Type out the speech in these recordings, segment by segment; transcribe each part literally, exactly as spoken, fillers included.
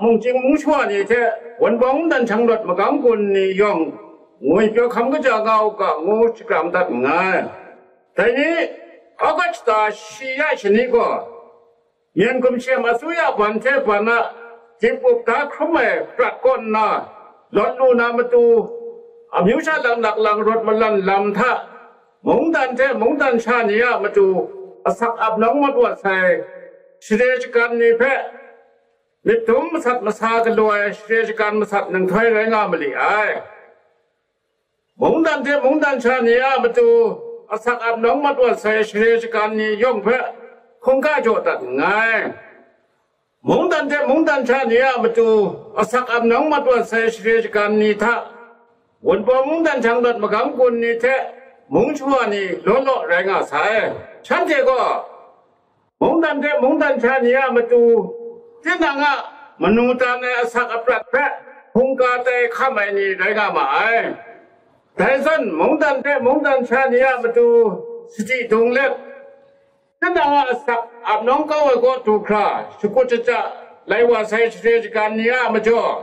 Mungchying mungshawa ni hte Wunpawng mungdan shanglawt magam gun ni yawng ngwi pyaw hkam kaja nga u ga ngu shakram dat nngai. Dai ni, August shata shi ya shani gaw, Myen gumshem asuya ban hte ban a dip up da hkrum ai prat kaw nna lawt lu na matu, amyu sha laknak lang rawt malan lam hta, mungdan hte mungdan sha ni a matu asak ap nawng mat wa sai share shagan ni hpe myit dum masat masa galaw ai share shagan masat nhtoi rai nga ma li ai. Mungdan hte mungdan sha ni a matu asak ap nawng mat wa sai share shagan ni yawng hpe hkungga jaw dat nngai. Mungdan hte mungdan sha ni a matu asak ap nawng mat wa sai share shagan ni hta Wunpawng mungdan shanglawt magam gun ni hte mungshawa ni law law rai nga sai. Shanhte gaw mungdan hte mungdan sha ni a matu, tinang a manu tan ai asak aprat hpe hkungga tai hkam ai ni rai nga ma ai. Dai zawn mungdan hte mungdan sha ni a matu sadi dung let, tinang a asak ap nawng kau ai kaw du hkra shakut shaja lai wa sai share shagan ni a majaw,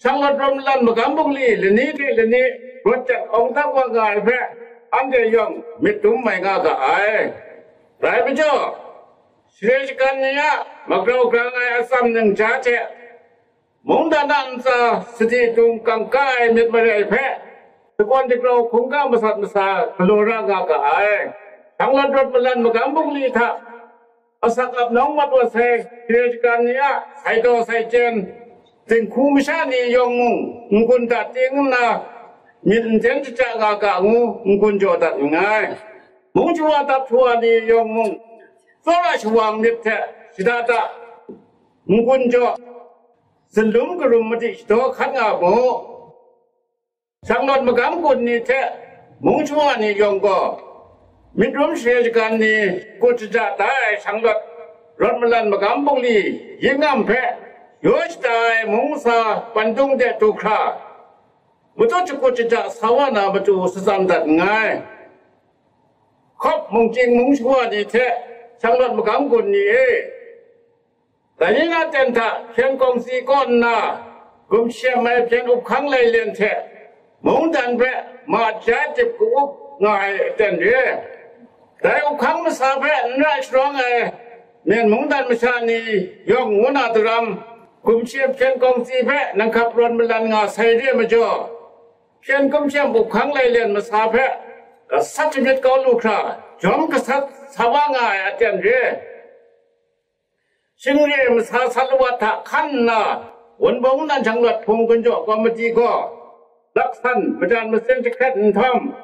shanglawt rawt malan magam bungli lani hte lani rawt jat awng dak wa nga ai hpe, anhte yawng myit dum mai nga ga ai. Rai majaw, share shagan ni a magrau grang ai atsam ningja hte, mungdan a ntsa sadi dung kangka ai myit marai hpe, shakawn shagrau hkungga masat masa galaw ra nga ga ai. Shanglawt rawt malan magam bungli hta asak ap nawng mat wa sai share shagan ni a sai daw sai chyen, dinghku masha ni yawng mung n-gun dat ting nna, myit n jen shaja nga ga ngu n-gun jaw dat nngai. Mung shawa dap shawa ni yawng mung, tsawra shawang myit hte shada da n-gun jaw, zunlum karum madi shadaw hkan nga mu. Shanglawt magam gun ni hte mung shawa ni yawng gaw, myit rum share shagan ni kut shaja da ai shanglawt rawt malan magam bungli yingam hpe yaw shada ai mung masa pandung de du hkra, matut shakut shaja sa wa na matu shatsam dat nngai. Hkawp mungchying mung shawa ni hte shanglawt magam gun ni e, dai ni na ten hta hpyen kawng si kaw nna, gumshem ai hpyen up hkang lailen hte mungdan hpe ma ja dip ka-up nga ai aten re. Dai up hkang masa hpe n ra sharawng ai Myen mungdan masha ni yawng ngu na daram, gumshem hpyen kawng si hpe nang hkap rawn malan nga sai re majaw, hpyen gumshem up hkang lailen masa hpe gasat shamyit kau lu hkra, jawm gasat sa wa nga ai aten re. Shingre masa sat lawat hta hkan nna, Wunpawng nan shanglawt hpung gunjaw kawmiti gaw, laksan majan masin jahkrat nhtawm,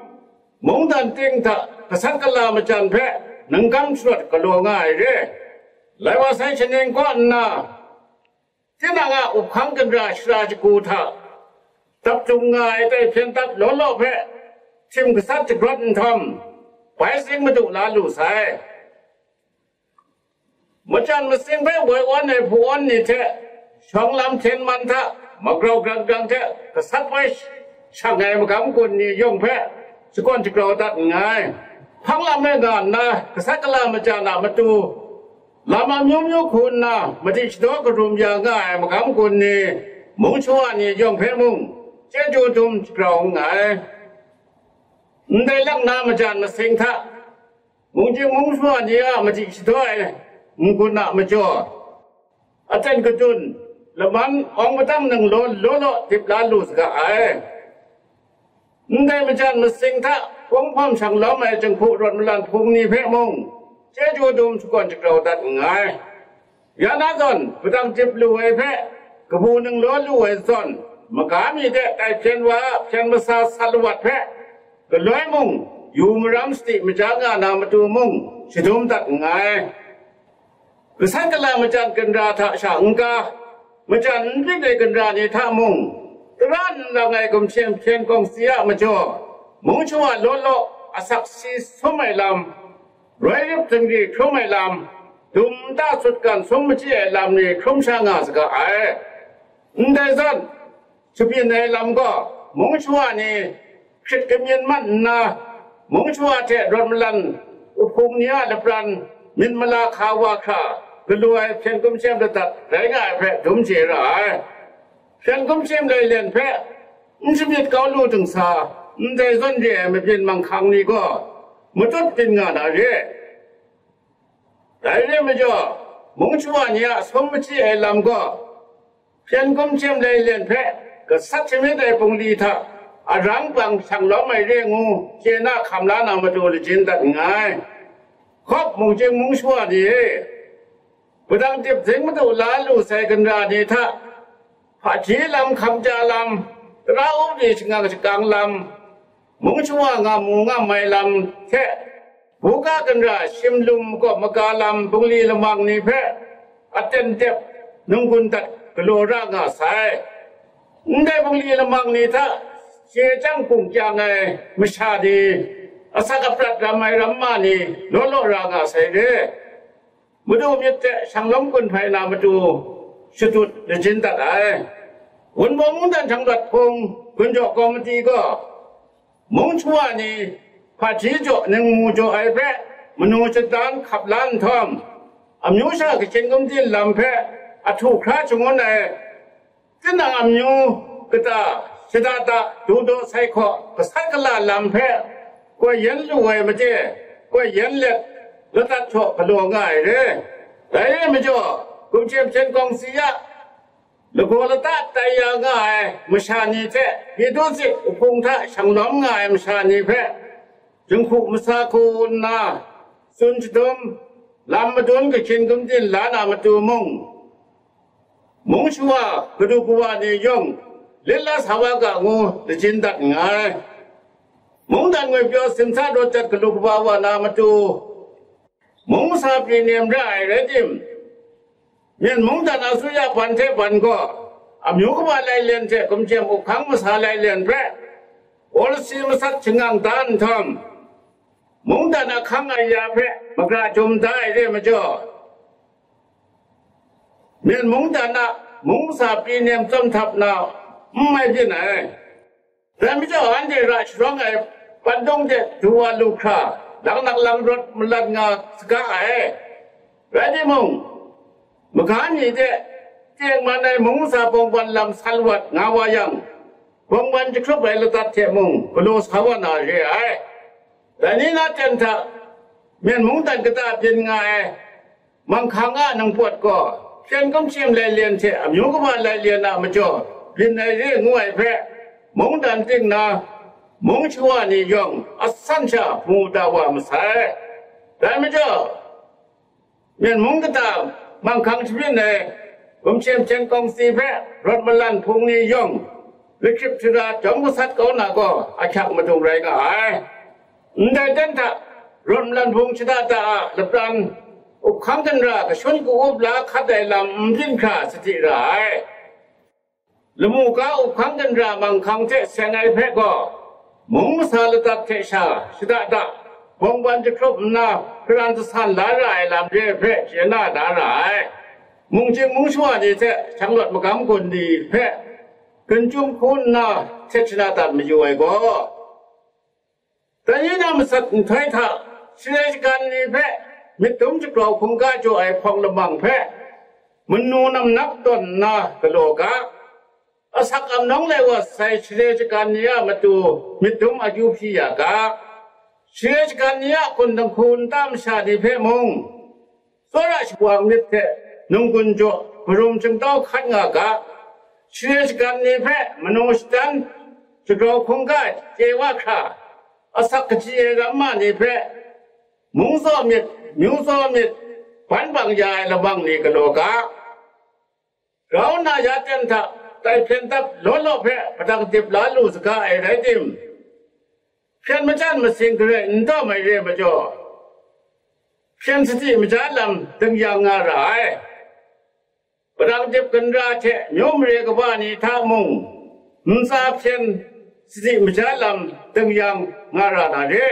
mungdan ting hta gasat gala majan hpe nangkam sharawt galaw nga ai re. Lai wa sai shaning kaw nna, tinang a up hkang ginra shara shagu hta dap dung nga ai tai hpyen dap law law hpe htim gasat jagrawt nhtawm, bai sing madu la lu sai. Majan masing hpe woi awn ai hpu awn ni hte shawng lam hten man hta magrau grang grang hte gasat woi shang ai magam gun ni yawng hpe shakawn shagrau dat nngai. Hpang lam e nga nna gasat gala majan a matu lam amyu myu hku nna madi shadaw karum ya nga ai magam gun ni, mung shawa ni yawng hpe mung chyeju dum shagrau nngai. Ndai lang na majan masing hta, mungchying mung shawa ni a madi shadaw ai n-gun a majaw, aten kadun, laman awng padang nang law law law dip la lu saga ai. Ndai majan masing hta kawng hpawm shang lawm ai jinghku rawt malan hpung ni hpe mung, chyeju dum shakawn shagrau dat nngai. Ya na zawn, padang dip lu ai hpe kabu nang law lu ai zawn, maga mi de tai hpyen wa a hpyen masa sat lawat hpe, galoi mung, yu maram sadi maja nga na matu mung, shadum dat nngai. Gasat gala majan ginra hta sha n-ga, majan n byin ai ginra ni hta mung, tara n lang ai gumshem hpyen kawng si a majaw, mung shawa law law asak si sum ai lam, roi rip zingri hkrum ai lam, dum nta sutgan sum machyi ai lam ni hkrum sha nga saga ai. Ndai zawn, shabyin ai lam gaw, mung shawa ni hkrit kamyin mat nna, mung shawa hte rawt malan uhpung ni a lapran myit mala hka wa hkra, galaw ai hpyen kumsem ladat rai nga ai hpe dum chye ra ai. Hpyen kumsem lailen hpe n shamyit kau lu dingsa, ndai zawn re ai mabyin manghkang ni gaw matut byin nga na re. Dai re majaw, mung shawa ni a sum machyi ai lam gaw, hpyen kumsem lailen hpe gasat shamyit ai bungli hta arang bang shang lawm ai re ngu chye na hkam la na matu lajin dat nngai. Hkawp mungchying mung shawa ni e, padang dip zing madu la lu sai ginra ni hta, hpaji lam, hkamja lam, tara upri shangang shakang lam, mung shawa ngam mu ngam ai lam hte, buga ginra shimlum makawp maga lam bungli lamang ni hpe aten dep nunggun dat galaw ra nga sai. Ndai bungli lamang ni hta chye chyang kung kyang ai masha ni, asak aprat ram ai ramma ni law law ra nga sai re. Madu myit hte shanglawm gun hpai na matu shadut lajin dat ai. Wunpawng mungdan hkang lat hpung gunjaw komiti gaw, mung shawa ni hpaji jaw ningmu jaw ai hpe manu shatan hkap la nhtawm, amyu sha kachyin gumdin lam hpe ahtu hkra shangun ai, tinang amyu kata shada da du daw sai hkaw gasat gala lam hpe koi yen lu ai made, koi yen let ladat htaw galaw nga ai re. Dai re majaw, kumhte hpyen kawng si ya, lagaw lata tai ya nga ai masha ni hte, Pitu sit uhpung hta shang lawm nga ai masha ni hpe, jinghku masa hku nna, tsun shadum, lam madun kahkyin gumdin la na matu mung, mung shawa kadu kawa ni yawng lit la sa wa ga ngu lajin dat nngai. Mungdan ngwi pyaw simsa rawt jat galu kaba wa na matu, mung masa pri nem ra ai rai tim, Myen mungdan asuya ban hte ban gaw, amyu kaba lailen hte kumchyem uphkang masa lailen hpe, awlasi masat shangang da nhtawm, mungdan ahkang aya hpe magra jum da ai re majaw, Myen mungdan a mung masa pri nem tsawm htap na n mai byin ai. Dai majaw, anhte ra sharawng ai pandung de du wa lu hkra, laknak lang rawt malat nga saga ai. Rai timung, maga ni de tengman ai mung masa bawngban lam san wat nga wa yang, bawngban jahkrup ai ladat hte mung galaw sa wa na re ai. Dai ni na ten hta, Myen mungdan kata byin nga ai manghkang a ningpawt gaw, hpyen kumhkyem lailen hte amyu kaba lailen a majaw byin ai re ngu ai hpe, mungdan ting na mung shawa ni yawng asan sha mu da wa masai. Dai majaw, Myen mung kata manghkang shabyin ai gumhte hpyen kawng si hpe rawt malan hpung ni yawng, lahkrip shara jawm gasat kau na gaw ahkyak madung rai nga ai. Ndai ten hta, rawt malan hpung shada da a lapran, uphkang ginra kashun ka-up la hkat ai lam n byin hkra sadi ra ai. Lamu ga uphkang ginra manghkang hte seng ai hpe gaw, mung masa ladat hte sha shada da, bawngban jahkrup nna hparan jasan la ra ai lam re hpe chye na da ra ai. Mungchying mung shawa ni hte shanglawt magam gun ni hpe gun chyum hku nna htet shana dat mayu ai gaw, Dai ni na matsat nhtoi hta, share shagan ni hpe myit dum shagrau hkungga jaw ai hpawng lamang hpe manu namnak tawn nna galaw ga, asak amnawng lai wa sai share shagan ni a matu myit dum akyu hpyi ya ga, share shagan ni a kun dinghku nta masha ni hpe mung, tsawra shawa myit hte nunggun jaw marum shingtau hkat nga ga, share shagan ni hpe manu shatan shagrau hkungga chye wa hkra, asak kachyi ai ramma ni hpe mung tsaw myit, myu tsaw myit, ban bang ya ai lamang ni galaw ga, grau nna ya ten hta tai hpyen dap law law hpe padang dip la lu saga ai rai tim, hpyen machyan masing garai n dawm ai re majaw, hpyen sadi maja lam dingyang nga ra ai. Padang dip ginra hte myu mare kaba ni hta mung, ntsa hpyen sadi maja lam dingyang nga ra na re.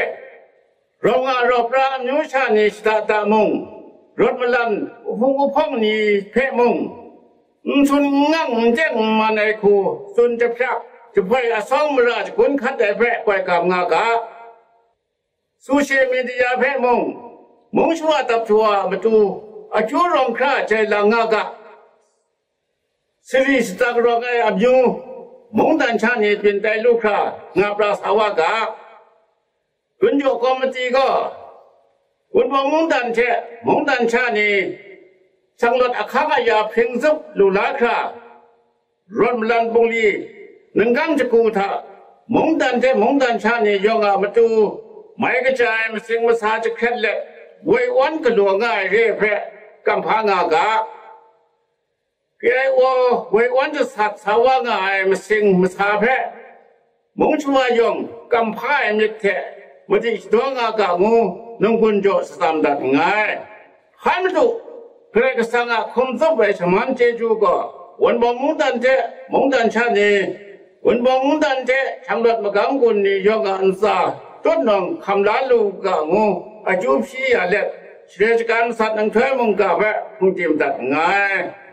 Rawng a rawp ra amyu sha ni shada da mung, rawt malan uhpung uhpawng ni hpe mung, n sun n ngang n teng n man ai hku tsun jahpyak jahpoi asawng mara shagun hkat ai hpe koi gam nga ga. Social media hpe mung, mung shawa dap shawa a matu akyu rawng hkra jai lang nga ga, sari shatsang rawng ai amyu, mungdan sha ni byin tai lu hkra nga pra sa wa ga, Gun jaw kawmiti gaw, Wunpawng mungdan hte mungdan sha ni shanglawt ahkang aya hpring zup lu la hkra, rawt malan bungli, ninggang shagu hta, mungdan hte mungdan sha ni yawng a matu, mai kaja ai masing masa jahkret let, woi wan galaw nga ai re hpe, kamhpa nga ga. K I O woi wan jasat sa wa nga ai masing masa hpe, mung shawa yawng kamhpa ai myit hte madi shadaw nga ga ngu, nunggun jaw shatsam dat nngai. Hkan madu, Karai Kasang a hkum tsup ai shaman chyeju gaw, Wunpawng mungdan hte mungdan sha ni, Wunpawng mungdan hte shanglawt magam gun ni yawng a ntsa tutnawng hkam la lu ga ngu, akyu hpyi ya let, share shagan masat nhtoi mungga hpe hkum tim dat nngai.